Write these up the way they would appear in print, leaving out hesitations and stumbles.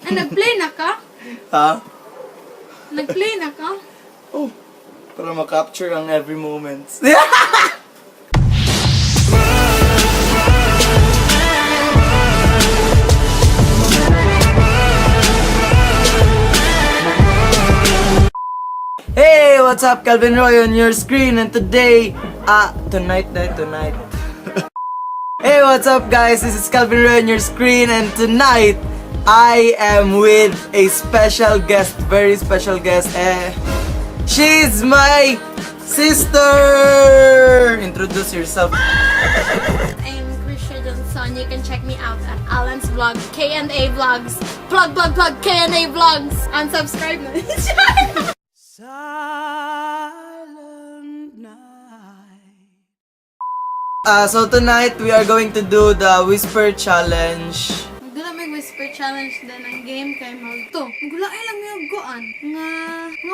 Ah, nag-play na ka? Ha? Nag-play na ka? Oh, para ma-capture ang every moment. Hey, what's up? Calvin Roy on your screen, and today, tonight, na tonight. Hey, what's up, guys? This is Calvin Roy on your screen, and tonight I am with a special guest, very special guest. She's my sister. Introduce yourself. I'm Krisha Johnson. You can check me out at Alan's Vlog, K&A Vlogs. Plug, plug, plug, K&A Vlogs. And subscribe na. Silent night. So tonight we are going to do the whisper challenge. Magdala may whisper challenge din ang game kay mag to. Magulaay lang yung guan nga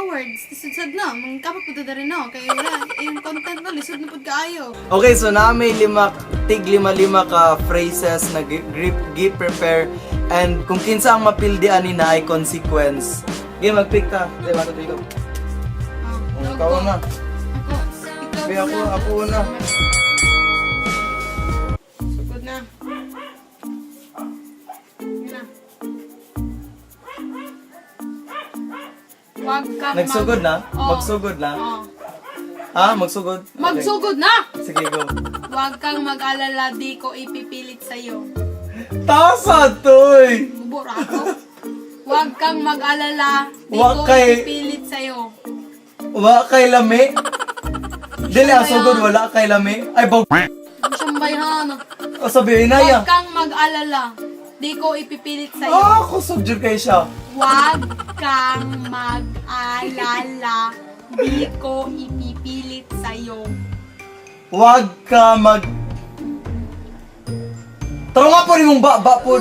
words. Lisod sad na. Mangkapot pud na rin no kay wala yung content no lisod na pud kaayo. Okay, so na may lima, tig lima-lima ka phrases na grip, gi prepare, and kung kinsa ang mapildi ani na ay consequence. Game, mag-pick ta. 3, 1, 2, 3, go. Oh, Oh, ikaw na. Ako. Ikaw Be, ako, na. ako na. Sugod na. Yun na. Wag kang Nagsugod na? Oo. Magsugod na? Oo. Ha? Magsugod? Okay. Magsugod na! Sige, go. Wag kang mag-alala, di ko ipipilit sa'yo. Tasa, toy! Bubura ako. Wag kang mag-alala, di Wag ko ipipilit sa'yo. Wa kay lami? Dili, ang sugod, wala kay lami. Ay, bag... Siyambay ha, ano. Oh, sabihin na ya. Wag kang mag-alala, di ko ipipilit sa'yo. Ah, kusog jud kay siya. Wag kang mag-alala, di ko ipipilit sa'yo. Wag ka mag... Taro nga po rin mong ba, po.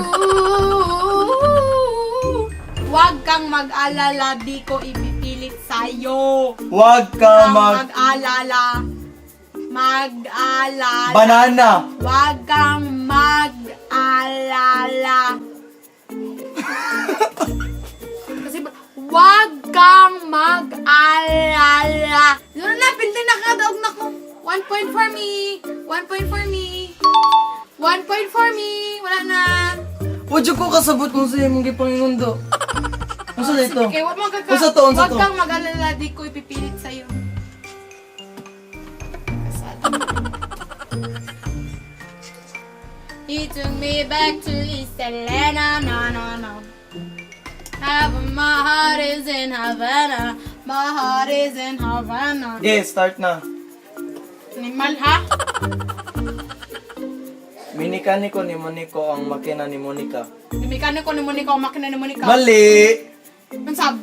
Wag kang mag-alala, di ko ipipilit sa'yo. Wag ka Kang mag... mag-alala. Mag-alala. Banana. Wag kang mag-alala. Kasi wag kang mag-alala. Yun na, pinti na ka, daog na ko. 1 point for me. 1 point for me. 1 point for me. Wala na. Wag ko kasabot kung sa imong gipangingon do. Unsa na ito? Sige, wag mo kaka. Unsa to, unsa Wag to? kang mag-alala, di ko ipipilit sa'yo. Kasal. He took me back to East Atlanta, no, no, no. Have my heart is in Havana, my heart is in Havana. Okay, start na. Animal, ha? Minikaniko ni Monico ang makina ni Monica. Minikaniko ni Monica ang makina ni Monica. Mali! Unsab?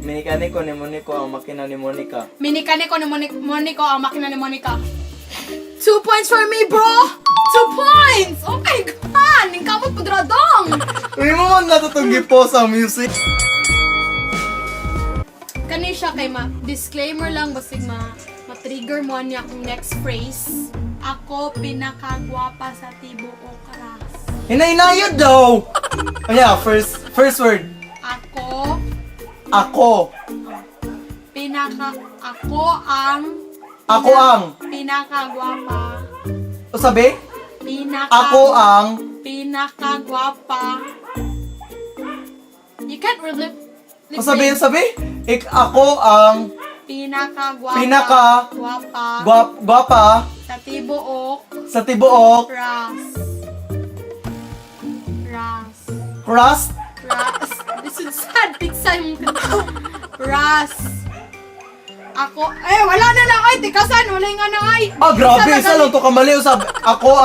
Minikaniko ni Monico ang makina ni Monica. Minikaniko ni Monico ang makina ni Monica. 2 points for me, bro! 2 points! Oh my God! Ningkamot po dradong! Uy mo man natutong gi-pause ang music. Kani siya kay ma disclaimer lang basig ma ma-trigger mo niya akong next phrase. Ako pinakagwapa sa tibuok ras. Hinay-hinayod daw! Oh yeah, first first word. Ako Ako. pinaka ako ang Ako ang. Pinakagwapa. O sabi? Pinaka Ako ang. Pinakagwapa. You can't really O sabi, sabi? Ako ang Pinakagwapa. Pinaka- gwapa guwapa sa tibuok sa tibuok ras. Ras. crust. Ras. This is sad. Pizza yung Ras. Ako, eh, wala na lang. Ay, tikasan. Wala nga na ay. Ah, grabe, Isa isa lang to kamali. Usab, ako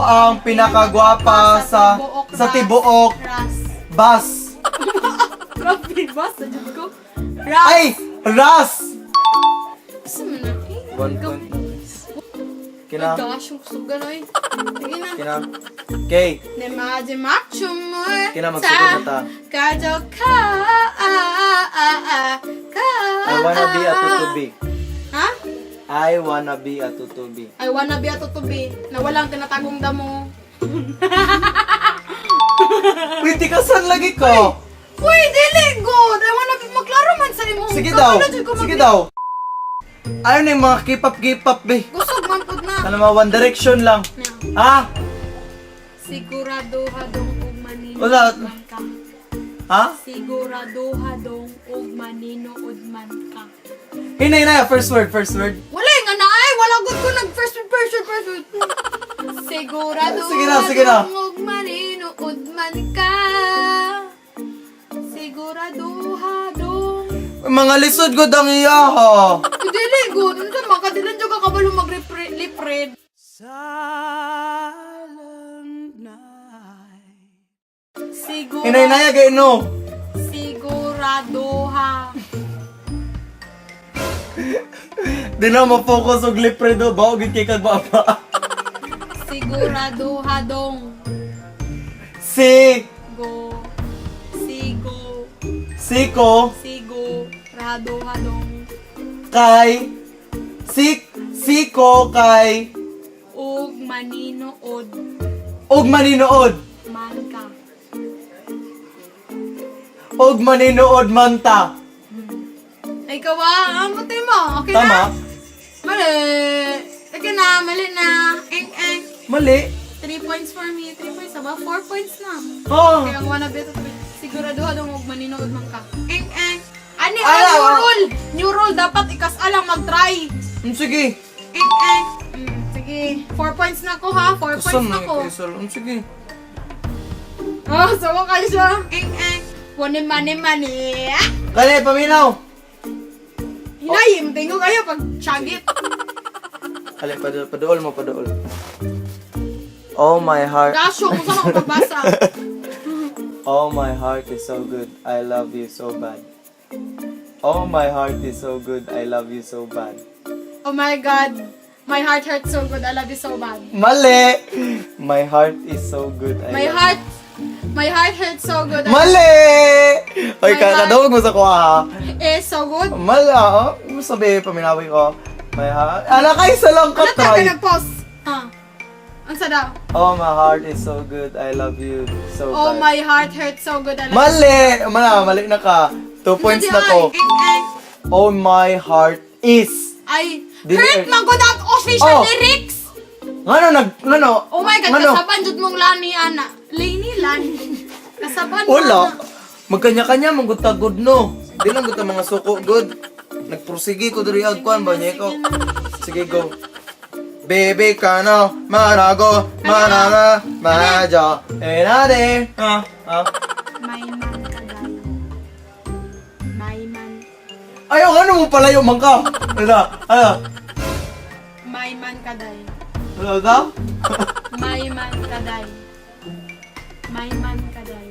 ang pinakagwapa sa tibuok Ras. bus. Grabe ba? Sa dyan ko. Ras. Ay, ras. Gusto mo na. Eh, 1 point. My Kina, gosh, yung kusog gano'y. Sige na. kina. Okay. 내 마지막 춤을 Kina, magsugod na ta. 가져가 아, 가. I wanna be a tutubi. Ha? I wanna be a tutubi. I wanna be a tutubi na walang tinatagong damo. Uy, tikasan lagi ko. Uy, dili good. I wanna be maklaro man sa imo. Sige daw. Kabalo jud ko Sige daw. Ayaw na yung mga K-pop, K-pop, be. Gusog man pud na. Ano mga One Direction lang. Ha? Sigurado hadong og maninood Wala. man ka. Ha? Sigurado hadong og maninood man ka. Hinay na, first word, first word. Wala nga na ay, wala gud ko nag first word, first word, first word. Sigurado Sige na, sige na. hadong og maninood man ka. Sigurado hadong. Mga lisod ko ang iya, ha. Dili gud, unsa man ka dili jud ka kabalo mag-lipred. Silent night. Siguro Hinay na, gay no. Sigurado ha. Di na ma-focus og lipre do, bao gid kay kag baba. Sigurado hadong. Si Go. Sigo. Siko Sigurado hadong. Kay si Siko kay Og maninood og maninood. Man ka. Og maninood manta. Ikaw ah, ang puti mo. Okay Tama? na? Mali. Okay na, mali na. Eng, eng. Mali. 3 points for me. 3 points na ba? 4 points na. Oh. Kaya ang wanna be sigurado hadong og maninood man ka. Eng, eng. Ani, Ala, ah, new ah. rule. New rule. Dapat ikas-alang mag-try. Sige. Eng, eng. Sige. 4 points na ko ha. 4 points na ko. Sige. Oh, sawa kayo siya. Eng, eng. Money, money, money. Kani paminaw. Hinayim, tingo kayo pag chagit. Ali paduol, paduol mo paduol. Oh my heart. Dasyo, kung saan ako pagbasa. Oh my heart is so good. I love you so bad. Oh my heart is so good. I love you so bad. Oh my God. My heart hurts so good. I love you so bad. Mali! My heart is so good. I My love heart, my heart hurts so good. Mali! Oy, My heart- kakadawag mo sa kuha ha. Is so good. Mali ah. Oh. Sabi, paminawi ko. My heart. Ala kay isa lang ka Ano tayo try. nag-pause? Ha? Ang sada. Oh, my heart is so good. I love you so Oh, bad. my heart hurts so good. I love Mali! Mali, mali na ka. 2 points na ko. Ay, ay, Oh, my heart is. ay, Dili- hurt man ko that official Oh. lyrics. Ngano nag ngano? Oh my God, Ngano? kasaban jud mong Lani, ana. Lani, Lani. Kasaban mo, Wala. ana. Magkanya-kanya man gud ta good no. Di lang gud ta mga suko good. Nagprosige ko diri ag kuan ba niya ko. Sige go. Baby ka no, manago, manama, majo, enade. Ah, ah. May man ka day. May man. Ayaw, ano mo palayo man ka? Ano? Ano? May man ka day. Ano daw? May man ka day. May man ka day.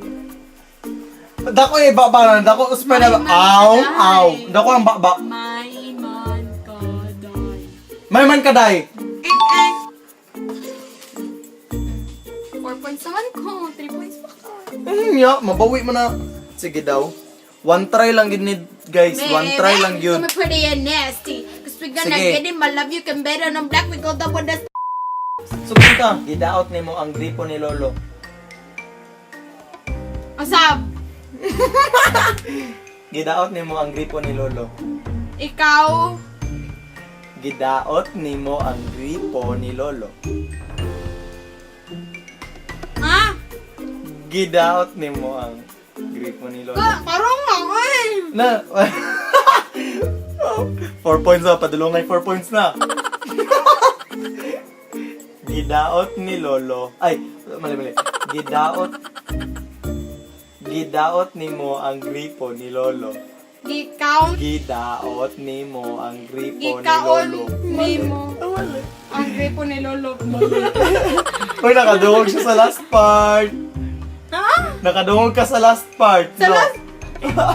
Dako eh, baba na. Dako, uspa na. May man Aw, ka day. aw. Dako ang baba. May man ka day. May man kaday. Eng, eng. 4 points naman ko. 3 points pa ko. Ya, mabawi mo na. Sige daw. One try lang yun ni guys. One try lang yun. I'm pretty and nasty. 'Cause we gonna Sige. get him. I love you can better on black. We go double the. Sugod ka. Gidaot nimo ang gripo ni Lolo. Asab, Gidaot nimo ang gripo ni Lolo. Ikaw, Gidaot nimo ang gripo ni Lolo. Ha? Gidaot nimo ang gripo ni Lolo. Ka, parang nga, eh. Na. 4 points na. Padulongay 4 points na. Gidaot ni Lolo. Ay, mali mali. Gidaot. Gidaot nimo ang gripo ni Lolo. Gikaon, Gidaot nimo ang gripo ni gikaon Lolo. nimo Mali. ang gripo ni Lolo. Uy, nakadungog siya sa last part. Ha? Nakadungog ka sa last part. Sa No. last-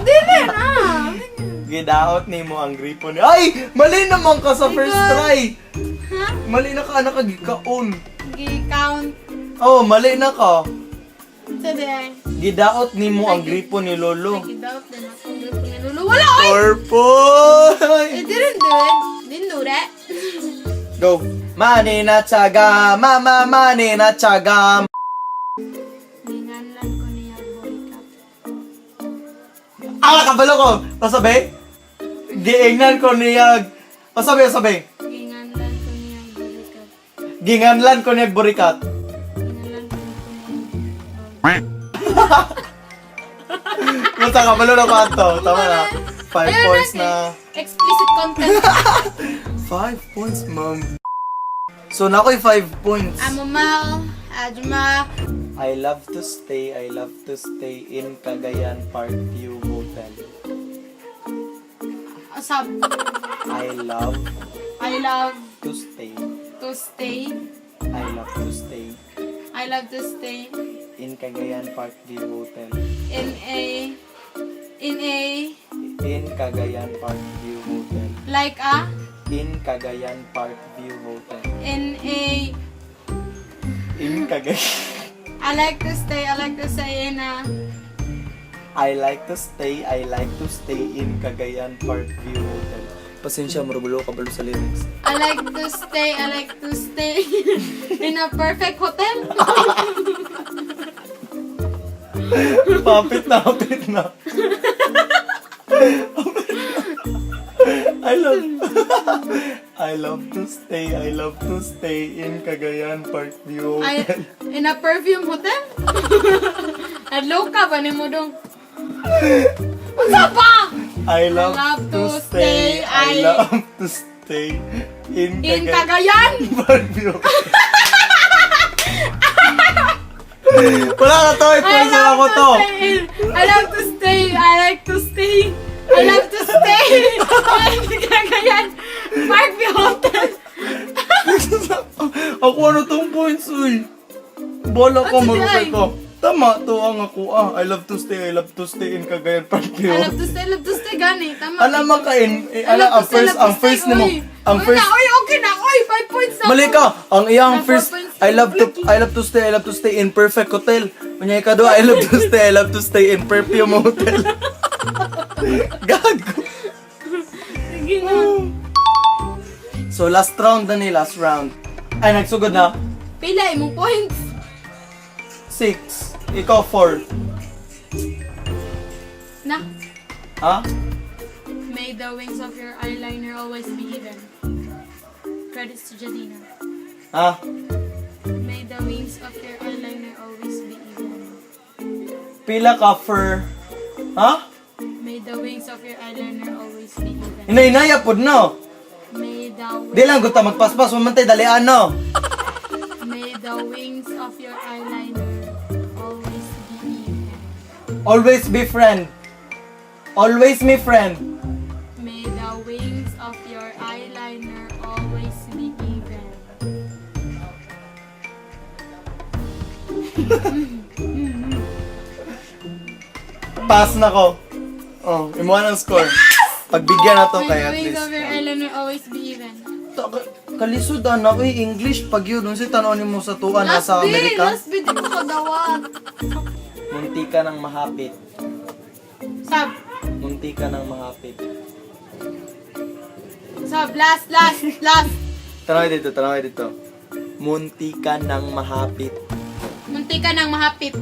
Dili na. Gidaot nimo ang gripo ni. Ay! Mali naman ka sa first try. Ha? Mali na ka, anak, gikaon. Gikaon. Oh, mali na ka. Sige. Gidaot nimo ang gripo ni Lolo. Gidaot din ako ang gripo ni Lolo. Wala, oy! 4 points! I didn't do it. Didn't do that. Go. Mani na tiyaga, mama, mani na tiyaga. Ningan Ah, kabalo ko. Pasabi? Giingnan ko niya. Pasabi, pasabi. Ginganlan ko niya burikat. Ginganlan ko niya burikat. Ginganlan ko niya. Basta kabalo na ko ato. Tama na. 5 Ayun points na, na. Explicit content. 5 points, ma'am. So, na ako'y 5 points. Amumal, Ajma. I love to stay, I love to stay in Cagayan Parkview Hotel. Sab. I love I love to stay, to stay. I love to stay I love to stay in Cagayan Parkview Hotel. in a In Cagayan Parkview Hotel. Like a In Cagayan Parkview Hotel. In a In Cagayan. I like to stay, I like to stay in a I like to stay, I like to stay in Cagayan Parkview Hotel. Pasensya, marubulo kabalo sa lyrics. I like to stay, I like to stay in a perfect hotel. Papit na, papit na. I love I love to stay, I love to stay in Cagayan Parkview I, Hotel. In a perfume hotel? Adlaw ka ba ni mo dong? Unsa pa? I love to stay, I love to stay in In Cagayan Cagayan? Parkview. Wala na to, I i-points na ako love to. to stay. I love to stay. I like to stay. I love to stay in Cagayan Parkview Hotel. Ako ano tong points, uy. Bola ko, Ano si marupay Ay? ko. Tama to ang ako ah. I love to stay, I love to stay in Cagayan Parkview. I love to stay, I love to stay gani. Tama. Alam man ka in, eh, I ala, love ang to stay, first, love to ang stay, first nimo, uy. ang Uy, first, na, uy, okay na, uy, 5 points na. mali ako. ka, ang iyang Na, four first, points. I love to stay, I love to stay in perfect hotel. Unya ka do, I love to stay, I love to stay in perfume hotel. Gago. Sige na. So last round na ni, last round. Ay, nagsugod na. Pila imong points? 6. Ikaw, 4. Na. Ha? May the wings of your eyeliner always be even. Credits to Jadina. Ha? May the wings of your eyeliner always be even. Pila ka for... Ha? May the wings of your eyeliner always be even. Hinay-hinaya pod no. May the Di lang gusto magpaspas, mamantay dalian no. May the wings of your eyeliner always be even. Always be friend. Always me friend. May the wings of your eyeliner always be even. Pass na ko. Oh, imuha ng score. Pagbigyan na to May kay the at wings least. of your eyeliner always be even. Kalisod anak eh, English pag yun. Unsa tan mo sa tuan Last nasa B, Amerika? last B, di ko kagawat. Munti ka ng mahapit. Sab, Munti ka ng mahapit. sab, last, last, last. Tanawin dito, tanawin dito. Munti ka ng mahapit. Munti ka nang mahapit.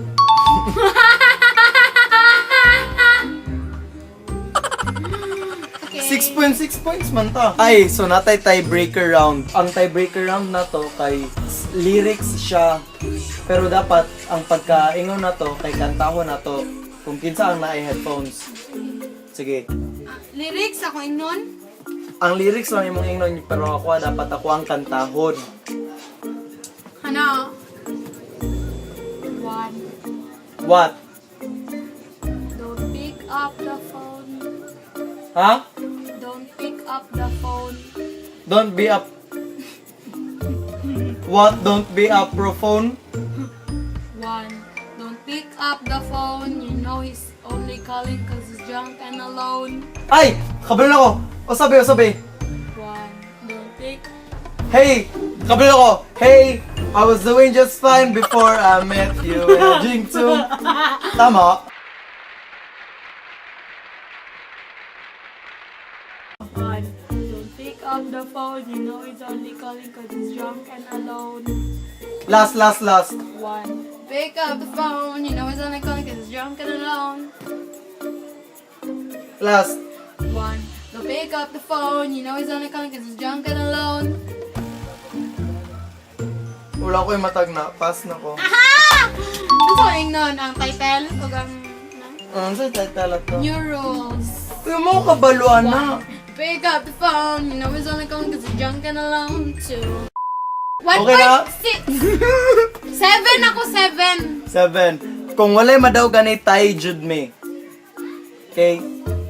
Okay. 6.6 points man ta. Ay, so natay tiebreaker round. Ang tiebreaker round na to kay lyrics siya. Pero dapat ang pagkaingon na to kay kantaho na to kung kinsa ang naay headphones. Sige. Ah, lyrics ako ingnon. Ang lyrics lang imong ingnon pero ako dapat ako ang kantahon. Ano? One. What? Don't pick up the phone. Ha? Don't pick up the phone. Don't be a What? Don't be a prophone? One. Don't pick up the phone. You know he's only calling 'cause he's drunk and alone. Ay! Kabalo na ko! O sabi, o sabi. One. Don't pick. Hey! Kabalo ako! Hey! I was doing just fine before I met you and I drink too. Tama. One. Don't pick up the phone. You know he's only calling 'cause he's drunk and alone. Last, last, last. One. Pick up the phone. You know he's only calling 'cause he's drunk and alone. Last. One. Don't pick up the phone. You know he's only calling 'cause he's drunk and alone. Wala ko yung matag na. Pass na ko. Aha! Ano sa nun? Ang title? O ang ano? Ano sa title to? New rules. Uy, mo kabaluan na. Pick up the phone. You know he's only calling 'cause he's drunk and alone. Two. One Okay na? point six. Seven ako, seven. Seven. Kung walay madaw gani tay jud me. Okay?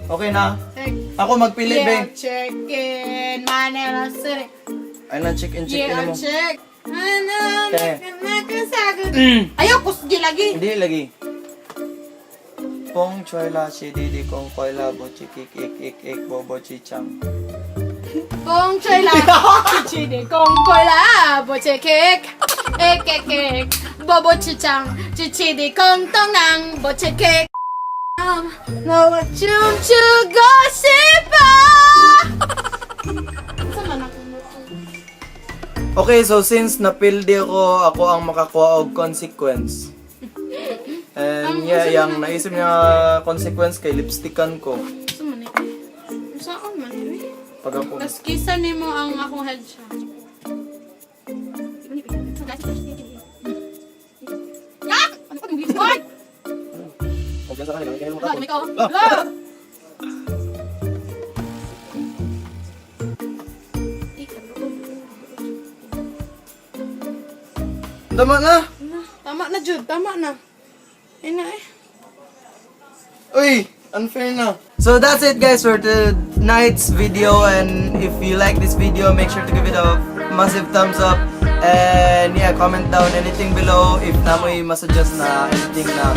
Okay na? Check. Ako magpili, Yeah, be. check in Manila City. Ay na, check in, check in Yeah, mo. check. Ano, Okay. nakasagot. Ayaw, kusgi lagi. Hindi lagi. Pong choy la chi di di kong koi la bo chi kik ik ik ik bo bo chi chang. Kong choy la, chichide kong koy la, bo che kek, ek ek ek, bobo chichang, chichide kong tong nang, bo che kek. 너와 춤추고 싶어. Saan man ako? Okay, so since napildi ako, ako ang makakuha og consequence. And yeah, yang naisip niya consequence kay lipstickan ko. Saan man eh? Saan man eh? Pag ako. Tapos kisa nimo ang akong headshot. Ah! Ano pa yung Ay! Huwag sa kanila, kaya Wala, may ka. Ah! Wala! Tama na! Tama na, Jude. Tama na. Ayun na eh. Uy! Unfair na. So that's it, guys, for tonight's video, and if you like this video, make sure to give it a massive thumbs up and yeah, comment down anything below if namoy masuggest na anything na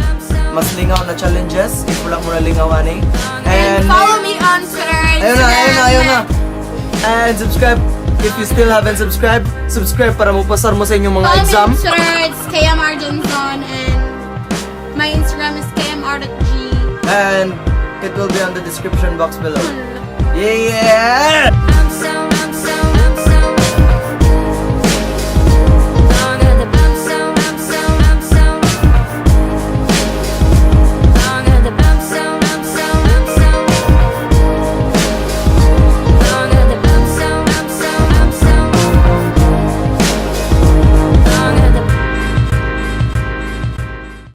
mas lingaw na challenges if wala mo na lingaw ani. And follow me on Twitter, Ayun na, ayun na, ayun na. Instagram. And subscribe if you still haven't subscribed. Subscribe para mupasar mo sa inyong mga Follow exam. me on Twitter. It's KMR Johnson, and my Instagram is KMR.g. And it will be on the description box below. Yeah! I'm so